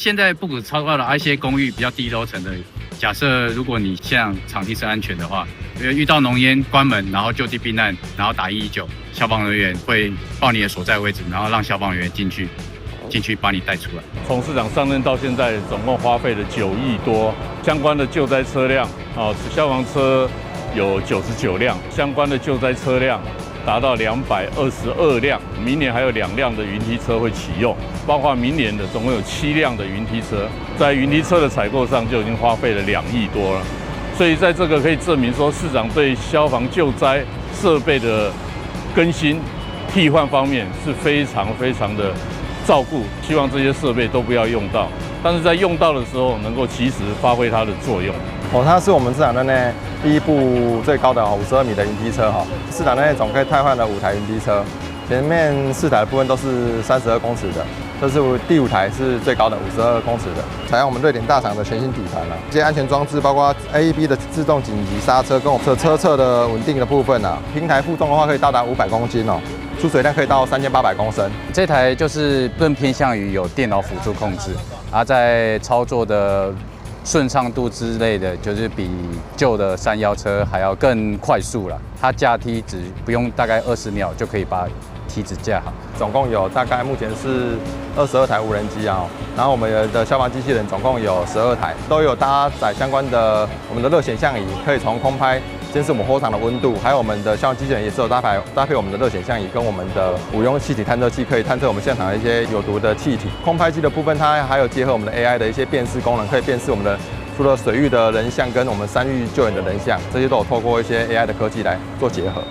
現在不止超高了，一些公寓比較低樓層的，假設如果你現場地是安全的話，遇到濃煙關門，然後就地避難，然後打119，消防人員會報你的所在位置，然後讓消防員進去把你帶出來。從市長上任到現在，總共花費了9億多，相關的救災車輛啊，消防車有99輛，相關的救災車輛達到222輛，明年還有2輛的雲梯車會啟用，包括明年的總共有7輛的雲梯車，在雲梯車的採購上就已經花費了2億多了，所以在這個可以證明說，市長對消防救災設備的更新替換方面是非常非常的照顧，希望這些設備都不要用到，但是在用到的時候能夠及時發揮它的作用。哦，它是我們市場內第一部最高的52米的雲梯車哈。市場內總共汰換了5台雲梯車，前面4台的部分都是32公尺的，這是第五台是最高的52公尺的，採用我們瑞典大廠的全新底盤啦。這些安全裝置包括 AEB 的自動緊急剎車跟我們車側的穩定的部分啊，平台負重的話可以到達500公斤哦。出水量可以到3800公升。這台就是更偏向於有電腦輔助控制，而在操作的順暢度之類的，就是比舊的山腰車還要更快速了。它架梯子不用大概20秒就可以把梯子架好。總共有大概目前是22台無人機啊，然後我們的消防機器人總共有12台，都有搭載相關的我們的熱顯像儀，可以從空拍監視我們火場的溫度，還有我們的消防機器人也是有搭配我們的熱顯像儀跟我們的五用氣體探測器，可以探測我們現場的一些有毒的氣體。空拍機的部分，它還有結合我們的 AI 的一些辨識功能，可以辨識我們的除了水域的人像跟我們山域救援的人像，這些都有透過一些 AI 的科技來做結合。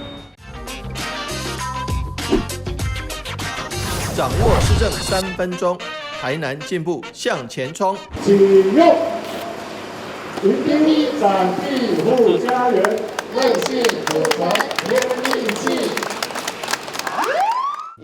掌握市政3分鐘，台南進步向前衝。啟用雲梯展庇護家園，韌性火傳天地氣。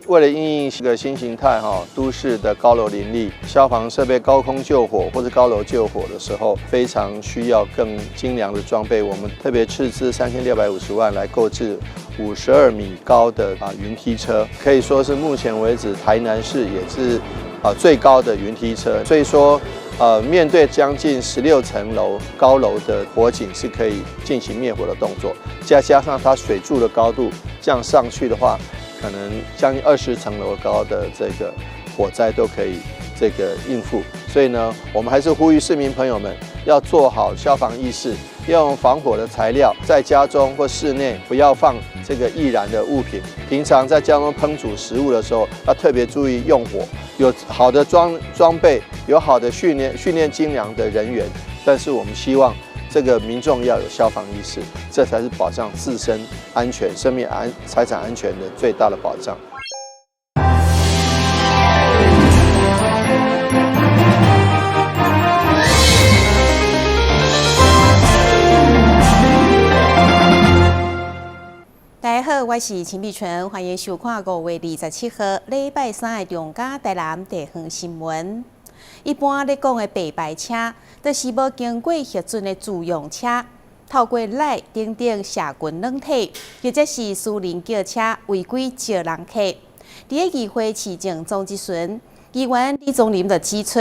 為了因應這個新形態哈，都市的高樓林立，消防設備高空救火或者高樓救火的時候，非常需要更精良的裝備。我們特別斥資3650萬來購置52米高的雲梯車，可以說是目前為止台南市也是最高的雲梯車。所以說，面對將近16層樓高樓的火警，是可以進行滅火的動作。再加上它水柱的高度這樣上去的話，可能將近20層樓高的這個火災都可以這個應付。所以呢，我們還是呼籲市民朋友們要做好消防意識，要用防火的材料，在家中或室內不要放這個易燃的物品。平常在家中烹煮食物的時候，要特別注意用火。有好的裝備，有好的訓練精良的人員，但是我們希望這個民眾要有消防意識，這才是保障自身安全、生命安、財產安全的最大的保障。大家好，我是陳美純，歡迎收看5月27號禮拜三的中嘉台南地方新聞。一般咧講的白牌車，就是無經過核准的自用車，透過 LINE 等等社群軟體，或者是私人轎車違規招人客。佇咧議會市政總質詢，議員李宗霖就指出，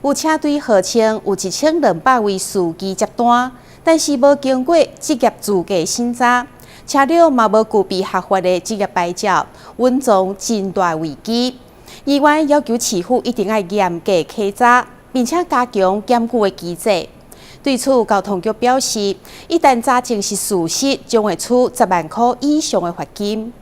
有車隊號稱有1200位司機接單，但是無經過職業資格審查。車輛嘛無具備合法的職業牌照，蘊藏真大危機。議員要求市府一定愛嚴格稽查，並且加強檢舉的機制。對此，交通局表示，一旦查證是事實，將會處10萬箍以上的罰金。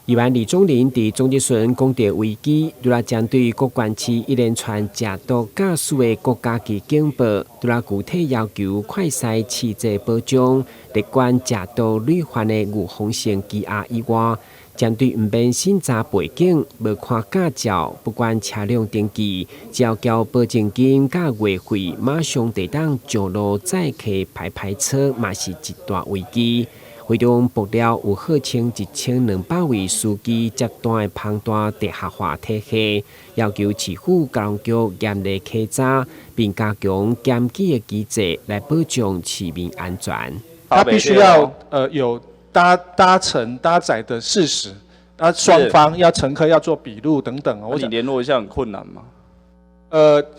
議員李宗霖佇總質詢講著危機，除了針對各縣市一連串食毒駕駛的國家級警報，除了具體要求快篩試劑保障、列管食毒累犯的預防性羈押以外，針對毋免審查背景、無看駕照、不管車輛登記，只要繳保證金佮月費，馬上會當上路載客排排車，嘛是一大危機。會中爆料有號稱1200位司機接單的龐大地下化體系，要求市府交通局嚴厲稽查，並加強檢舉的機制來保障市民安全。他必須要有搭乘搭載的事實，啊，雙方要乘客要做筆錄等等。我你聯絡一下很困難嗎？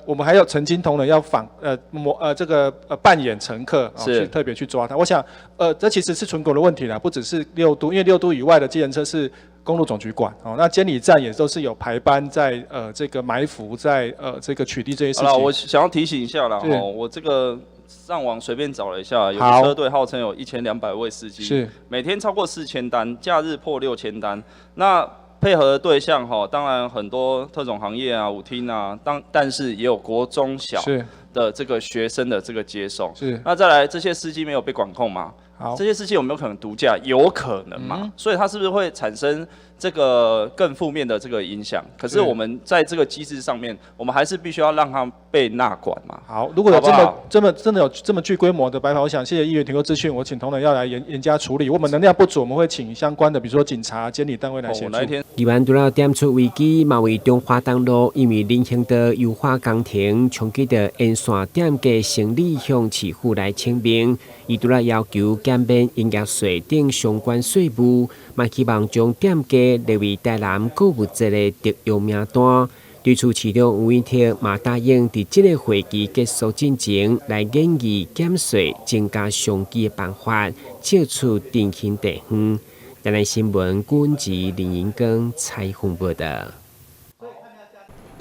我們還有曾經同仁要訪，模，這個，扮演乘客，去特別去抓他。我想，這其實是全國的問題啦，不只是六都，因為六都以外的計程車是公路總局管，哦，那監理站也都是有排班在，這個埋伏在，這個取締這些事情。好了，我想要提醒一下啦，哦，我這個上網隨便找了一下，有車隊號稱有1200位司機，每天超過4000單，假日破6000單，那配合的對象哈，當然很多特種行業啊、舞廳啊，但是也有國中小的這個學生的這個接送。那再來，這些司機沒有被管控嗎？這些司機有沒有可能毒駕？有可能嘛？所以它是不是會產生這個更負面的這個影響？可是我們在這個機制上面，我們還是必須要讓它被納管嘛。好，如果有這麼真的有這麼具規模的白牌，我想謝謝議員提供資訊，我請同仁要來嚴加處理。我們能量不足，我們會請相關的，比如說警察、監理單位來協助。議員除了點出危機，嘛為中華東路因為人行道優化工程，衝擊著沿線店家生理向市府來請命。伊除了要求減免營業稅等相關稅務，嘛希望將店家列為台南購物節的特約名單。對此，市長吳怡鐵嘛答應，佇這個會期結束進前來研議減稅、增加商機的辦法，借此振興地方。台南新聞，軍籍林英光採訪報道。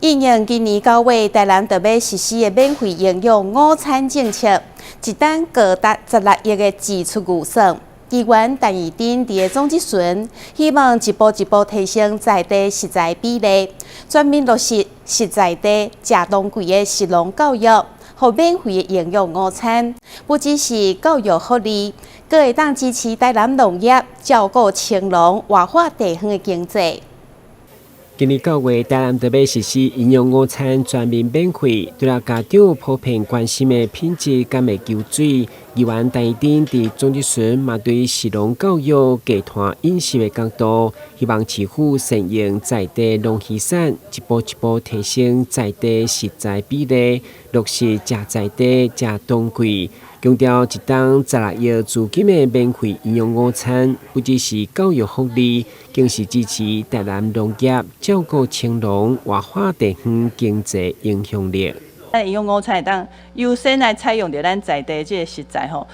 應應今年9月，台南特欲實施的免費營養午餐政策，一單高達16億的支出預算。議員陳義珍佇個總質詢，希望一步一步提升在地食材比例，全面落實食在地、食當季的食農教育，予免費的營養午餐，不只是教育福利，閣會當支持台南農業，照顧青農，活化地方的經濟。今年9月，台南特欲實施營養午餐全面免費，除了家長普遍關心的品質敢會搆水，議員陳義珍佇總質詢嘛對食農教育、低碳飲食的角度，希望市府善用在地農漁產，一步一步提升在地食材比例，落實食在地、食當季。強調一冬16億資金的免費營養午餐，不只是教育福利，更是支持台南農業、照顧青農、活化地方經濟影響力。咱營養午餐會當優先來採用著咱在地這个食材吼，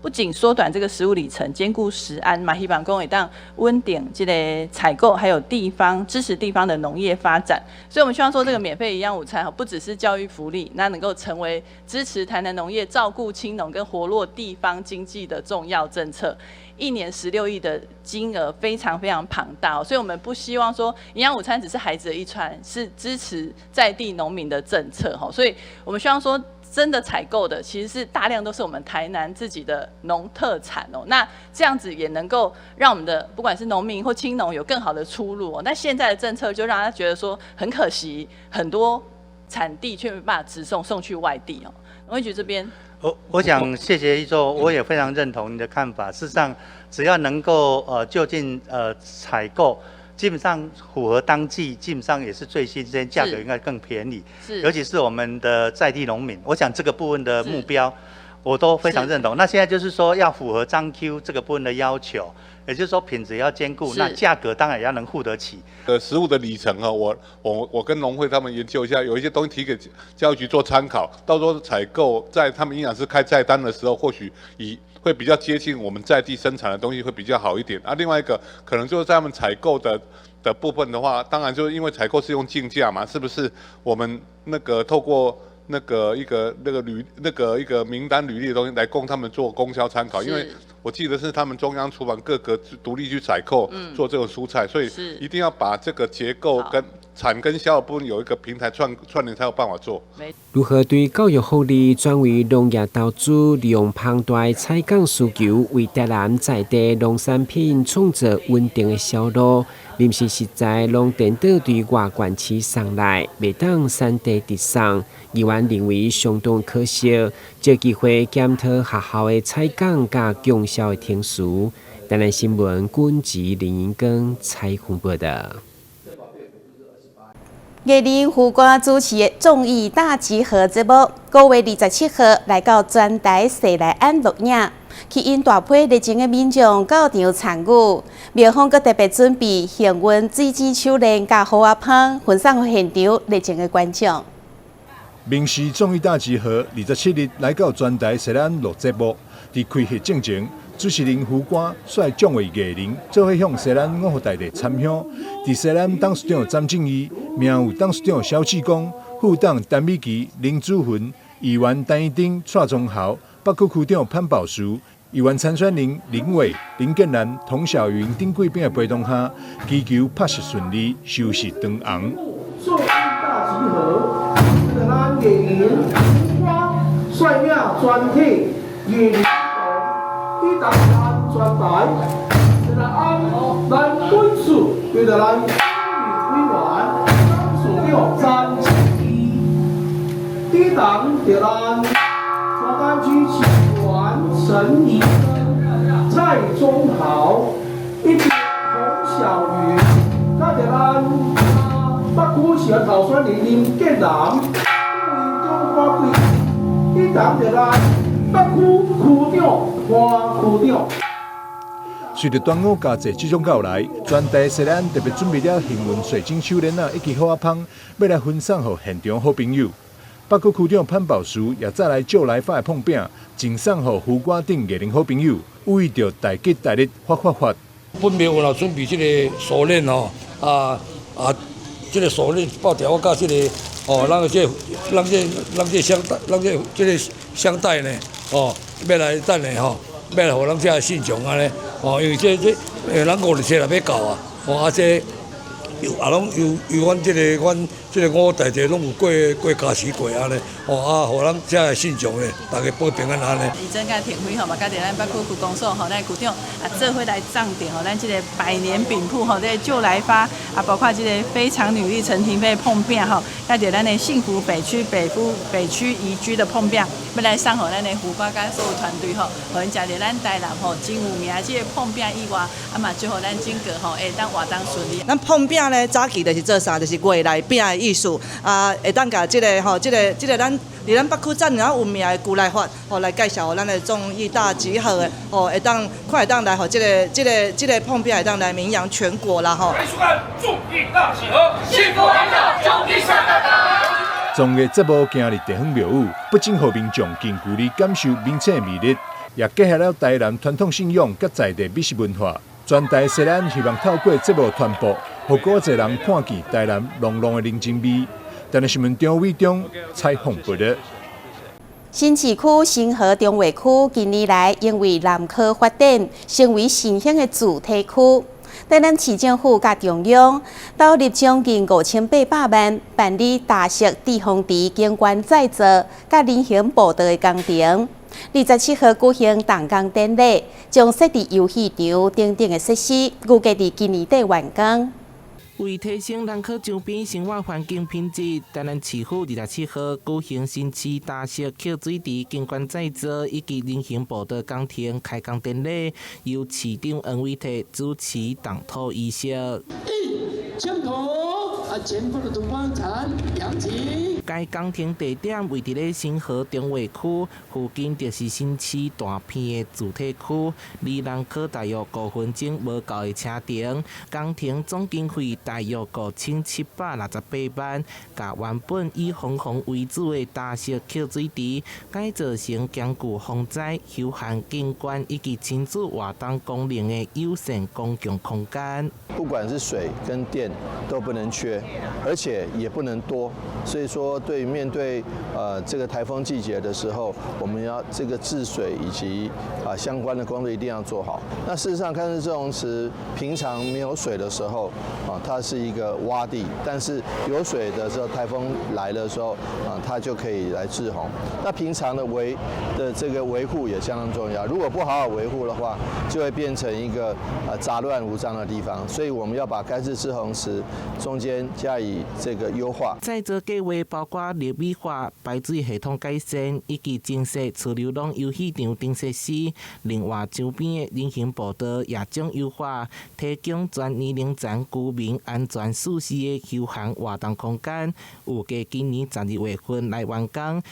不僅縮短這個食物里程，兼顧食安嘛，希望講會當穩定這个採購，還有地方支持地方的農業發展。所以，我們希望說這個免費營養午餐不只是教育福利，那能夠成為支持台南農業、照顧青農跟活絡地方經濟的重要政策。一年16億的金額非常非常龐大，所以我們不希望說營養午餐只是孩子的一餐，是支持在地農民的政策。所以我們希望說，真的採購的其實是大量都是我們台南自己的農特產哦，那這樣子也能夠讓我們的不管是農民或青農有更好的出路哦。那現在的政策就讓他覺得說很可惜，很多產地卻沒辦法直送送去外地哦。農業局這邊，我想謝謝一座，我也非常認同你的看法。事實上，只要能夠就近採購，基本上符合當季，基本上也是最新鮮，價格應該更便宜。尤其是我們的在地農民，我想這個部分的目標，我都非常認同。那現在就是說要符合彰 Q 這個部分的要求，也就是說品質要兼顧，那價格當然也要能付得起。食物的里程哈，我跟農會他們研究一下，有一些東西提給教育局做參考，到時候採購在他們營養師開菜單的時候，或許以會比較接近我們在地生產的東西會比較好一點。啊，另外一個可能就是在他們採購的部分的話，當然就是因為採購是用競價嘛，是不是？我們那個透過那個一個那個履那個一個名單履歷的東西來供他們做供銷參考，因為我記得是他們中央廚房各個獨立去採購做這種蔬菜，所以一定要把這個結構跟產跟銷的部分有一個平台串聯才有辦法做。如何對教育福利轉為農業投資，利用龐大的採購需求，為台南在地農產品創造穩定的銷路，臨時食材攏顛倒對外縣市送來，袂當產地直送。議員認為相當可惜，藉機會檢討學校的採購佮供銷的程序。台南新聞，軍籍林英光採訪報道。藝人胡瓜主持的綜藝大集合節目，5月27號來到全台西來岸錄影，吸引大批熱情的民眾到場參與。廟方閣特別準備幸運水晶手鏈佮予仔芳，分送予現場熱情的觀眾。民視綜藝大集合27日來到全台西南錄節目，佇開戲進前，主持人胡瓜率眾位藝人做伙向西南五湖大地參香。佇西南董事長詹正義、明有董事長蕭志剛、副董陳美琪、林祖雲、議員陳怡貞、蔡宗豪、北區區長潘寶樹、議員參選人林偉、林建南、童小雲等貴賓的陪同下，祈求拍攝順利，收視長紅。綜藝大集合，咱藝人胡瓜率領全體藝人一同咱全台，來按咱本次對著咱委員董事長詹正義，抵當著咱大安區市議員陳怡貞、蔡宗豪以及洪小雲，佮著咱北區市的候選人林建南、中華貴，以當著咱北區區長黃區長。隨著端午佳節即將到來，全台西南特別準備了幸運水晶手鏈仔以及好仔芳，欲來分送予現場好朋友。北區區長潘寶樹也再來借來發的膨餅，贈送予胡瓜等藝人好朋友，寓意著大吉大利發發發。本廟有準備這个鎖鏈吼，這个鎖鏈包條仔佮這个哦，咱這咱這咱這香咱這這个香袋呢，哦，欲來等下吼，欲來予咱遮信眾按呢，哦，因為這這咱5月7若欲到啊，哦啊這又啊攏有有阮這个阮這个五大地攏有過過加持過按呢，哦啊，予咱遮的信眾呢，大家保平安按呢。怡貞佮田輝吼嘛，佮著咱北區區公所吼，咱區長啊，做伙來贈贈吼，咱這个百年餅鋪吼，這个就來發啊，包括這个非常女力陳亭妃膨餅吼，佮著咱的幸福北區北夫北區宜居的膨餅，欲來送予咱的胡瓜佮所有團隊吼，予𪜶食著咱台南吼真有名這个膨餅以外，啊嘛祝福咱整個吼會當活動順利。咱膨餅咧早期就是做啥，就是月內餅的意思啊，會當共這个吼，這个這个咱佇咱北區遮爾有名的舊來發，吼來介紹予咱的綜藝大集合的，吼會當看會當來，予這个這个這个膨餅會當來名揚全國啦吼。綜藝大集合，幸福來到兄弟下大道。綜藝節目今日地方廟宇，不僅予民眾近距離感受民俗的魅力，也結合了台南傳統信仰佮在地美食文化。全台西南希望透過節目傳播，予閣濟人看見台南濃濃的人情味。台南新聞張偉中採訪報導。新市區新河重劃區近年來因為南科發展，成為新興的住宅區。台南市政府佮中央投入將近5800萬，辦理大石滯洪池景觀再造、佮人行步道的工程。27號舉行動工典禮，將設置遊戲場等等的設施，預計佇今年底完工。為提升南科周邊生活環境品質，台南市府27號舉行新市大石抾水池景觀再造以及人行步道工程開工典禮，由市長黃偉哲主持動土儀式。一，槍頭啊，前方的燭光鏟揚起。該工程地點位佇咧新河重劃區附近，就是新市大片的住宅區，離南科大約5分鐘無夠的車程。工程總經費大約5768萬，共原本以防洪為主的大石抾水池改造成兼具防災、休閒景觀以及親子活動功能的友善公共空間。不管是水跟電都不能缺，而且也不能多，所以說對面對這個颱風季節的時候，我們要這個治水以及相關的工作一定要做好。那事實上，乾式滯洪池平常沒有水的時候啊，它是一個窪地；但是有水的時候，颱風來的時候啊，它就可以來滯洪。那平常的維的這個維護也相當重要，如果不好好維護的話，就會變成一個雜亂無章的地方。所以我們要把乾式滯洪池中間加以這個優化。再造計劃包括綠美化、排水系統改善，以及增設潮流廊遊戲場等設施。另外，周邊的人行步道也將優化，提供全年齡層居民安全舒適的休閒活動空間。預計今年12月份來完工，予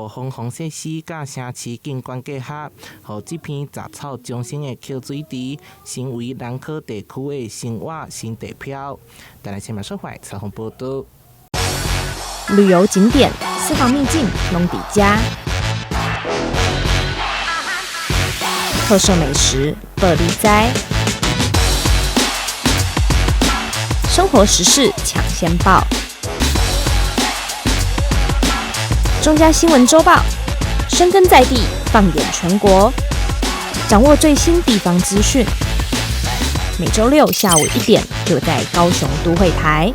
防洪設施佮城市景觀結合，予這片雜草叢生的抾水池成為南科地區的生活新地標。台南新聞社採訪報導。旅遊景點、私房秘境攏佇遮，特色美食報你知，生活時事搶先報，中嘉新聞週報，深耕在地，放眼全國，掌握最新地方資訊。每週六下午1點，就在高雄都會台。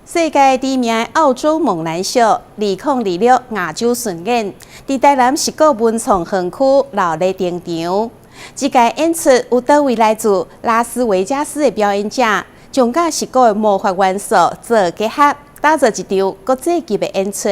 世界知名的澳洲猛男秀，2026亞洲巡演，佇台南十鼓文創園區熱鬧登場。這屆演出有佗位來自拉斯維加斯的表演者，將佮十鼓的魔法元素做結合，打造一場國際級的演出。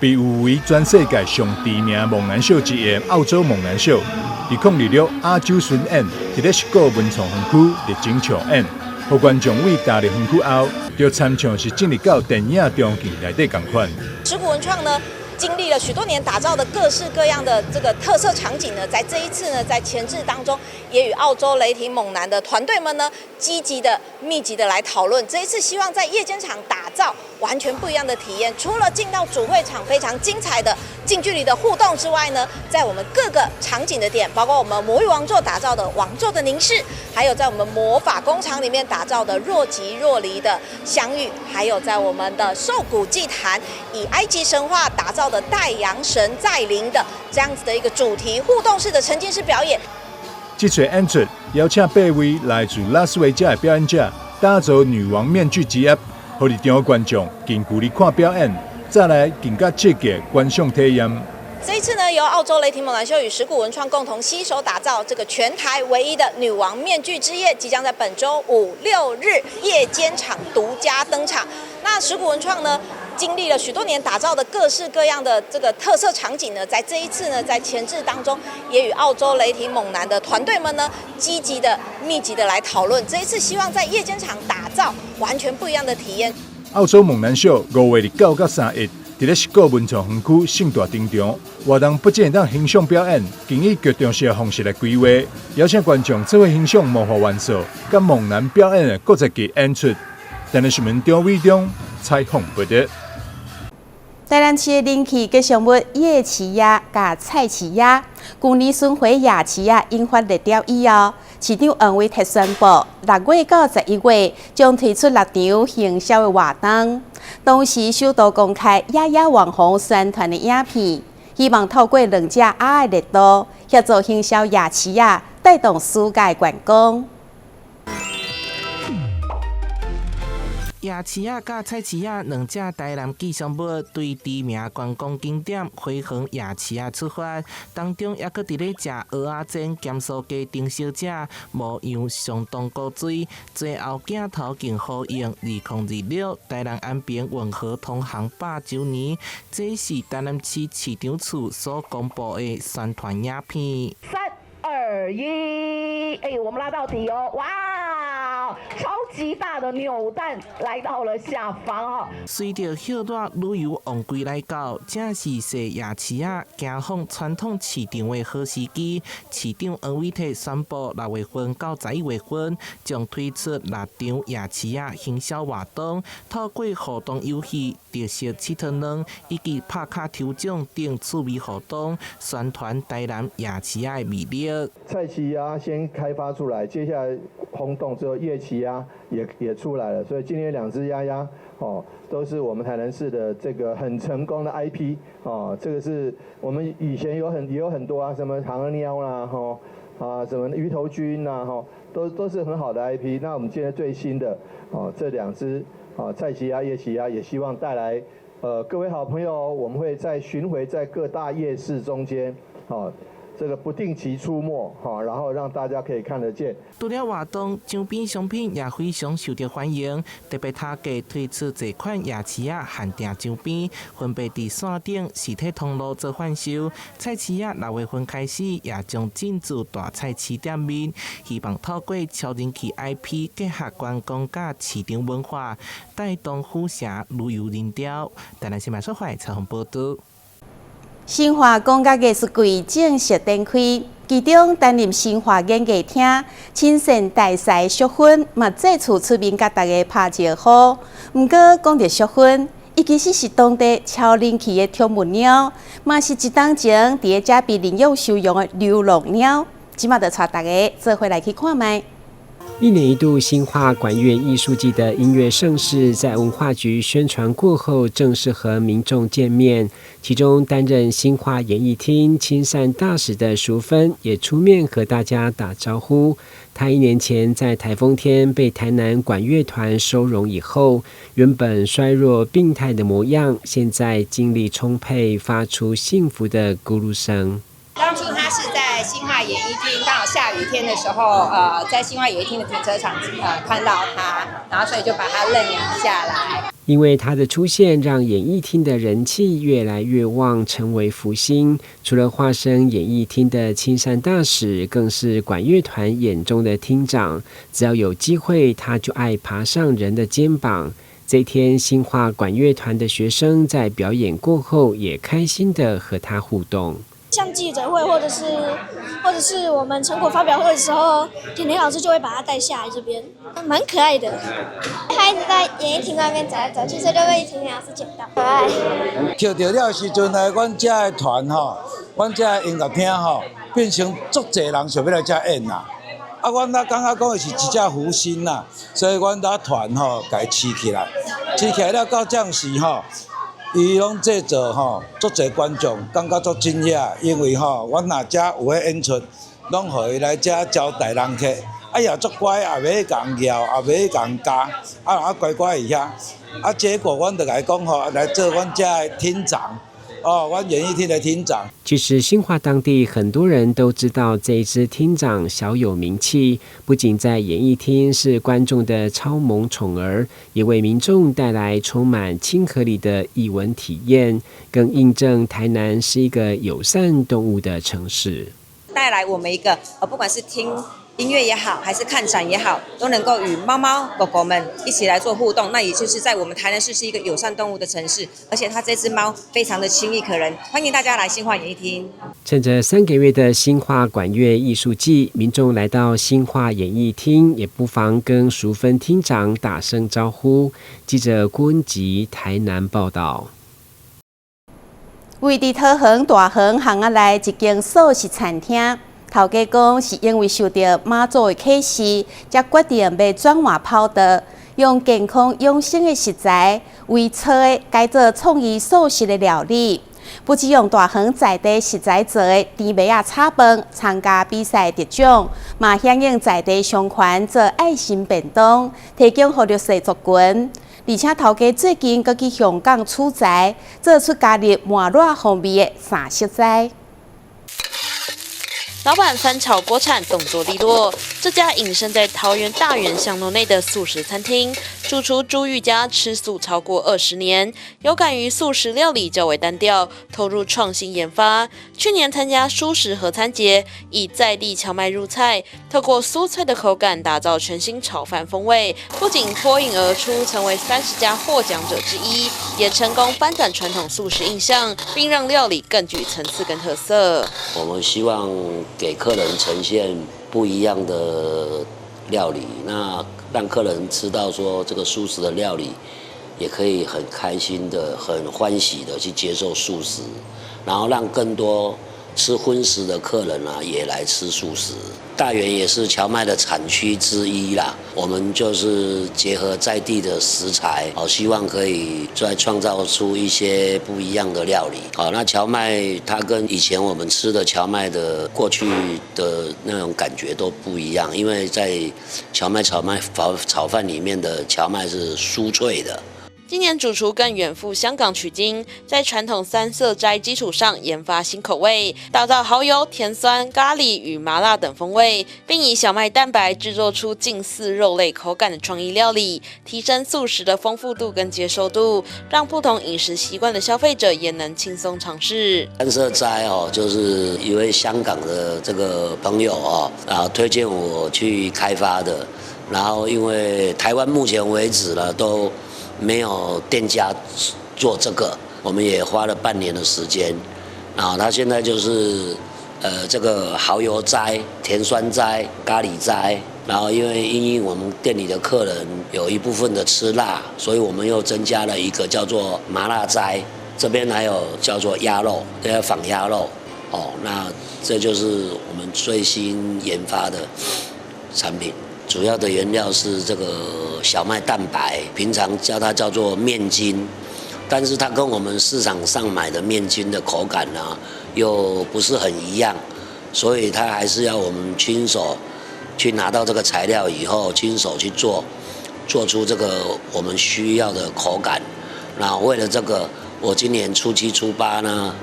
被譽為全世界上知名猛男秀之一的澳洲猛男秀，2026亞洲巡演，佇咧十鼓文創園區熱情唱演，予觀眾為踏入園區後，就親像是進入到電影場景內底仝款。十鼓文創呢，經歷了許多年打造的各式各樣的這個特色場景呢，在這一次呢，在前置當中，也與澳洲雷霆猛男的團隊們呢，積極的、密集的來討論。這一次希望在夜間場打造完全不一樣的體驗，除了進到主會場非常精彩的近距離的互動之外呢，在我們各個場景的點，包括我們魔域王座打造的王座的凝視，還有在我們魔法工廠裡面打造的若即若離的相遇，還有在我們的獸谷祭壇以埃及神話打造的太陽神再臨的這樣子的一個主題互動式的沉浸式表演。這次演出邀請8位來自拉斯維加的表演者，打造女王面具之夜，予入場觀眾近距離看表演，再來更加刺激觀賞體驗。這一次呢，由澳洲雷霆猛男秀與十鼓文創共同攜手打造這個全台唯一的女王面具之夜，即將在本週5、6日夜間場獨家登場。那十鼓文創呢，經歷了許多年打造的各式各樣的這個特色場景呢，在這一次呢，在前置當中，也與澳洲雷霆猛男的團隊們呢，積極的、密集的來討論。這一次希望在夜間場打造完全不一樣的體驗。澳洲猛男秀5月29到31，佇咧十鼓文創園區盛大登場。活動不僅會當欣賞表演，更以劇場式的方式來規劃，邀請觀眾做伙欣賞魔法元素佮猛男表演的國際級演出。台南新聞張偉忠採訪報導。台南市的人氣吉祥物夜市鴨佮菜市鴨，舊年巡迴夜市鴨引發熱潮以後，市長黃偉哲宣布，6月到11月將推出6場行銷的活動，同時首度公開鴨鴨網紅宣傳的影片，希望透過兩隻鴨的熱度，協助行銷夜市鴨，帶動暑假觀光。夜市仔佮菜市仔兩隻台南吉祥物，對知名觀光景點花園夜市仔出發，當中猶閣佇咧食蚵仔煎鹹酥雞丁小姐，模樣相當古錐。最後鏡頭更呼應2026台南安平運河通航100週年，這是台南市市長處所公布的宣傳影片。3、2、1，欸，我們拉到底哦，哇！超級大的扭蛋來到了下方哦。隨著熱熱旅遊旺季來到，正是踅夜市仔、行訪傳統市場的好時機。市長黃偉哲宣布，6月份到11月份將推出6場夜市仔行銷活動，透過互動遊戲、特色𨑨迌卵以及拍卡抽獎等趣味活動，宣傳台南夜市仔的魅力。菜市仔先開發出來，接下來轟動之後，夜市鴨也出來了，所以今天兩隻鴨鴨哦，都是我們台南市的這個很成功的 IP 哦，這個是我們以前也有很多啊，什麼唐喵啦，吼啊，什麼魚頭軍啦，吼，都是很好的 IP。那我們今天最新的哦，這兩隻哦，菜市鴨、夜市鴨，也希望帶來各位好朋友，我們會在巡迴在各大夜市中間，哦。這個不定期出沒，然後讓大家可以看得見。除了活動，周邊商品也非常受到歡迎。特別特價推出這款夜市仔限定周邊，分別佇線頂實體通路做販售。菜市仔6月份開始也將進駐大菜市店面，希望透過超人氣 IP 結合觀光佮市場文化，帶動府城旅遊人潮。台南新聞採訪報導。新華感覺藝術季正式展開，其中擔任新化演藝廳親善大使淑芬，嘛再次出面佮大家拍招呼。毋過講著淑芬，伊其實是當地超人氣的寵物貓，嘛是一冬前佇咧遮被領養收容的流浪貓。這馬就帶大家做伙來去看覓。一年一度新化管樂藝術季的音樂盛事，在文化局宣傳過後，正式和民眾見面。其中擔任新化演藝廳親善大使的淑芬也出面和大家打招呼。她一年前在颱風天被台南管樂團收容以後，原本衰弱病態的模樣，現在精力充沛，發出幸福的咕嚕聲。當初他是在新化演藝廳，剛好下雨天的時候，在新化演藝廳的停車場，看到他，然後所以就把他認養下來。因為他的出現，讓演藝廳的人氣越來越旺，成為福星。除了化身演藝廳的親善大使，更是管樂團眼中的廳長。只要有機會，他就愛爬上人的肩膀。這天，新化管樂團的學生在表演過後，也開心地和他互動。像記者會，或者是我們成果發表會的時候，甜甜老師就會把他帶下來這邊，蠻可愛的。他一直在演藝廳外面走來走去，所以就被甜甜老師撿到，可愛。抾著了時陣來，阮遮的團吼，阮遮的音樂廳吼，變成足濟人想欲來遮演啦。啊，阮那感覺講伊是一隻福星啦，所以阮那團吼，共伊飼起來，飼起來了到這時吼。伊攏製造吼，足濟觀眾感覺足驚訝，因為吼，阮若遮有彼演出，攏予伊來遮招待人客，啊也足乖，也袂去共咬，也袂去共咬，啊乖乖佇遐，啊結果阮就共伊講吼，來做阮遮的廳長。哦，阮演藝廳的廳長。其實新化當地很多人都知道這一隻廳長小有名氣，不僅在演藝廳是觀眾的超萌寵兒，也為民眾帶來充滿親和力的藝文體驗，更印證台南是一個友善動物的城市。帶來我們一個，不管是聽音樂也好，還是看展也好，都能夠與貓貓狗狗們一起來做互動。那也就是在我們台南市是一個友善動物的城市，而且它這隻貓非常的親易可人，歡迎大家來新化演藝廳。趁着3個月的新化管樂藝術季，民眾來到新化演藝廳，也不妨跟淑芬廳長打聲招呼。記者郭文吉台南報道。位佇桃園大園巷仔內一間素食餐廳，頭家講是因為受著媽祖的啟示，才決定欲轉換跑道，用健康養生的食材為菜的改做創意素食的料理。不只用大園在地食材做的甜麥仔炒飯參加比賽得獎，嘛響應在地商圈做愛心便當，提供予弱勢族群。而且頭家最近閣去香港取材，做出加入麻辣風味的三色齋。老闆翻炒鍋鏟，動作利落。這家隱身在桃園大園巷弄內的素食餐廳，主廚朱玉嘉吃素超過20年，有感於素食料理較為單調，投入創新研發。去年參加蔬食合餐節，以在地蕎麥入菜，透過酥脆的口感打造全新炒飯風味，不僅脫穎而出，成為30家獲獎者之一，也成功翻轉傳統素食印象，並讓料理更具層次跟特色。我們希望給客人呈現不一樣的料理，那讓客人知道說這個素食的料理也可以很開心的、很歡喜的去接受素食，然後讓更多吃葷食的客人啊也來吃素食。大園也是蕎麥的產區之一啦，我們就是結合在地的食材，好，希望可以再創造出一些不一樣的料理。好，那蕎麥它跟以前我們吃的蕎麥的過去的那種感覺都不一樣，因為在蕎麥炒飯裡面的蕎麥是酥脆的。今年主廚更遠赴香港取經，在傳統三色齋基礎上研發新口味，打造蠔油、甜酸、咖喱與麻辣等風味，並以小麥蛋白製作出近似肉類口感的創意料理，提升素食的豐富度跟接受度，讓不同飲食習慣的消費者也能輕鬆嘗試。三色齋哦，就是一位香港的這個朋友哦，啊推薦我去開發的，然後因為台灣目前為止呢都沒有店家做這個，我們也花了半年的時間。啊，他現在就是这个蚝油齋、甜酸齋、咖喱齋。然後因為我們店裡的客人有一部分的吃辣，所以我們又增加了一個叫做麻辣齋。這邊還有叫做鴨肉，這個仿鴨肉。哦，那這就是我們最新研發的產品。主要的原料是這個小麥蛋白，平常叫它叫做麵筋，但是它跟我們市場上買的麵筋的口感呢，又不是很一樣，所以它還是要我們親手去拿到這個材料以後，親手去做，做出這個我們需要的口感。那為了這個，我今年初七、初八呢，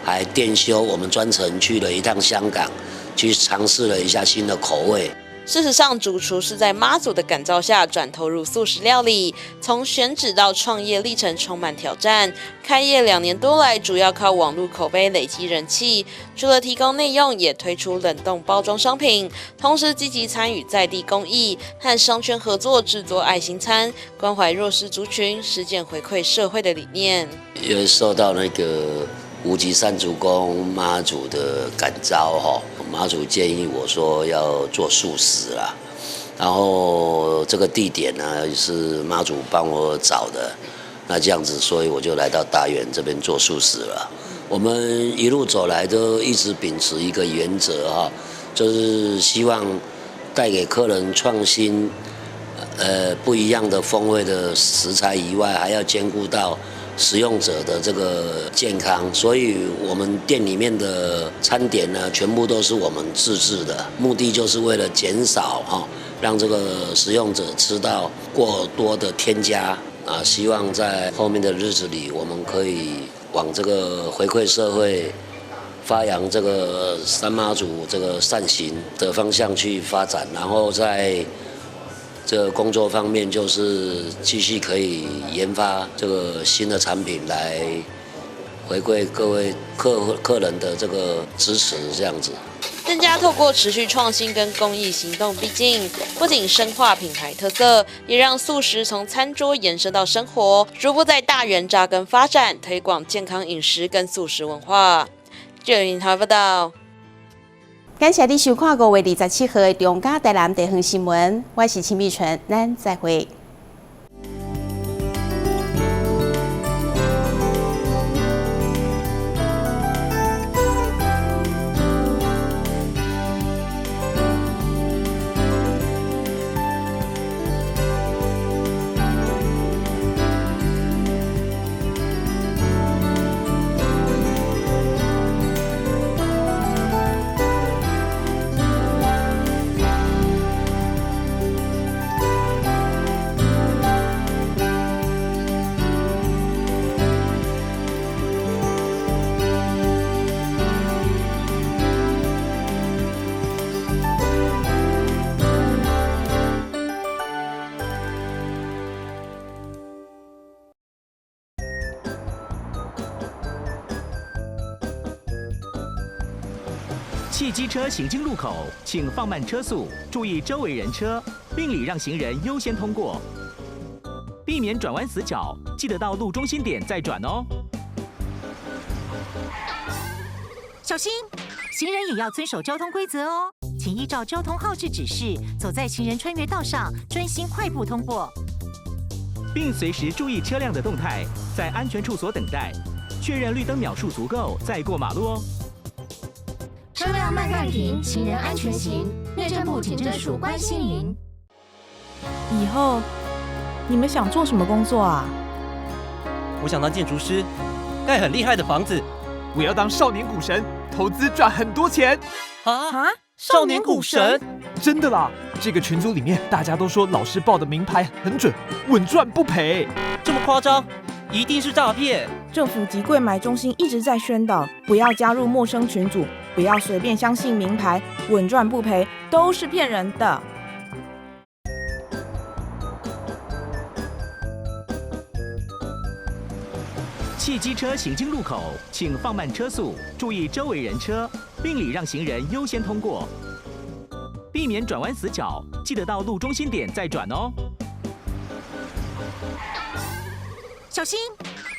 還店休，我們專程去了一趟香港，去嘗試了一下新的口味。事實上，主廚是在媽祖的感召下轉投入素食料理，從選址到創業歷程充滿挑戰。開業2年多來，主要靠網絡口碑累積人氣，除了提供內用，也推出冷凍包裝商品，同時積極參與在地公益和商圈合作，製作愛心餐，關懷弱勢族群，實踐回饋社會的理念。因為受到那個無極善祖公媽祖的感召，哈，媽祖建議我說要做素食啦，然後這個地點呢是媽祖幫我找的，那這樣子，所以我就來到大園這邊做素食了。我們一路走來都一直秉持一個原則哈，就是希望帶給客人創新，不一樣的風味的食材以外，還要兼顧到使用者的這個健康，所以我們店裡面的餐點呢，全部都是我們自製的，目的就是為了減少哈，讓這個使用者吃到過多的添加啊。希望在後面的日子裡，我們可以往這個回饋社會、發揚這個三媽祖這個善行的方向去發展，然後在這個工作方面，就是繼續可以研發這個新的產品來回饋各位客人的這個支持，這樣子。店家透過持續創新跟公益行動，畢竟不僅深化品牌特色，也讓素食從餐桌延伸到生活，逐步在大園扎根發展，推廣健康飲食跟素食文化。記者云台報道。感謝你收看5月27號的中嘉台南地方新聞，我是秦美純，咱再會。汽機車行經路口，請放慢車速，注意周圍人車，並禮讓行人優先通過，避免轉彎死角。記得到路中心點再轉哦。小心，行人也要遵守交通規則哦，請依照交通號誌指示，走在行人穿越道上，專心快步通過，並隨時注意車輛的動態，在安全處所等待，確認綠燈秒數足夠再過馬路哦。車輛慢慢停，行人安全行。內政部警政署關心您。以後你們想做什麼工作啊？我想當建築師，蓋很厲害的房子。我要當少年股神，投資賺很多錢。啊！少年股神？真的啦！這個群組裡面大家都說老師報的名牌很準，穩賺不賠。這麼誇張？一定是詐騙！政府及櫃買中心一直在宣導，不要加入陌生群組，不要隨便相信名牌，穩賺不賠都是騙人的。汽機車行經路口，請放慢車速，注意周圍人車，並禮讓行人優先通過，避免轉彎死角。記得到路中心點再轉哦。小心！